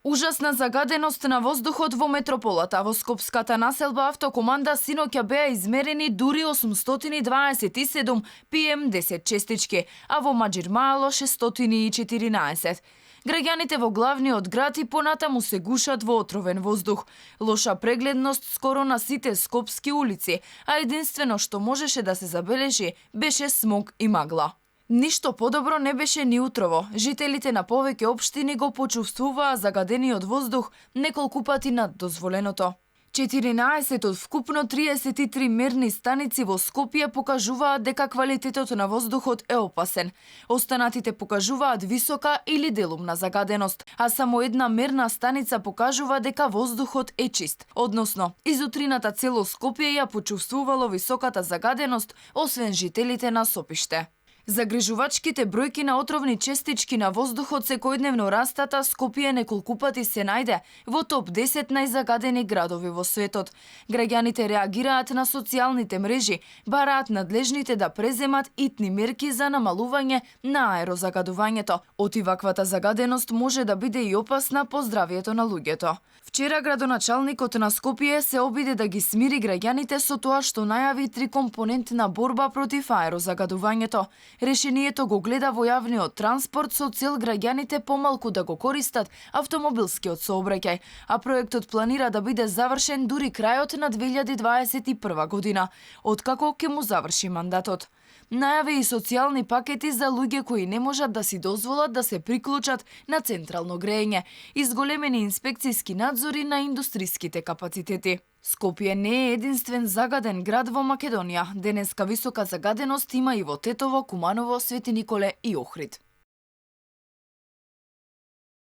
Ужасна загаденост на воздухот во метрополата. Во скопската населба автокоманда синоќа беа измерени дури 827 PM10 честички, а во Маџирмаало 614. Граѓаните во главниот град и понатаму се гушат во отровен воздух. Лоша прегледност скоро на сите скопски улици, а единствено што можеше да се забележи беше смог и магла. Ништо подобро не беше ни утрово. Жителите на повеќе општини го почувствуваа загадениот воздух неколку пати над дозволеното. 14 од вкупно 33 мерни станици во Скопје покажуваат дека квалитетот на воздухот е опасен. Останатите покажуваат висока или делумна загаденост, а само една мерна станица покажува дека воздухот е чист. Односно, изутрината цело Скопје ја почувствувало високата загаденост, освен жителите на Сопиште. Загрижувачките бројки на отровни честички на воздухот секојдневно растат, а Скопје неколку пати се најде во топ 10 најзагадени градови во светот. Граѓаните реагираат на социјалните мрежи, бараат надлежните да преземат итни мерки за намалување на аерозагадувањето. Отиваквата загаденост може да биде и опасна по здравието на луѓето. Вчера градоначалникот на Скопје се обиде да ги смири граѓаните со тоа што најави трикомпонентна борба против аерозагадувањето. Решението го гледа во јавниот транспорт со цел граѓаните помалку да го користат автомобилскиот сообраќај, а проектот планира да биде завршен дури крајот на 2021 година, откако ќе му заврши мандатот. Најави и социјални пакети за луѓе кои не можат да си дозволат да се приклучат на централно грејење и зголемени инспекцијски надзори на индустриските капацитети. Скопје не е единствен загаден град во Македонија. Денеска висока загаденост има и во Тетово, Куманово, Свети Николе и Охрид.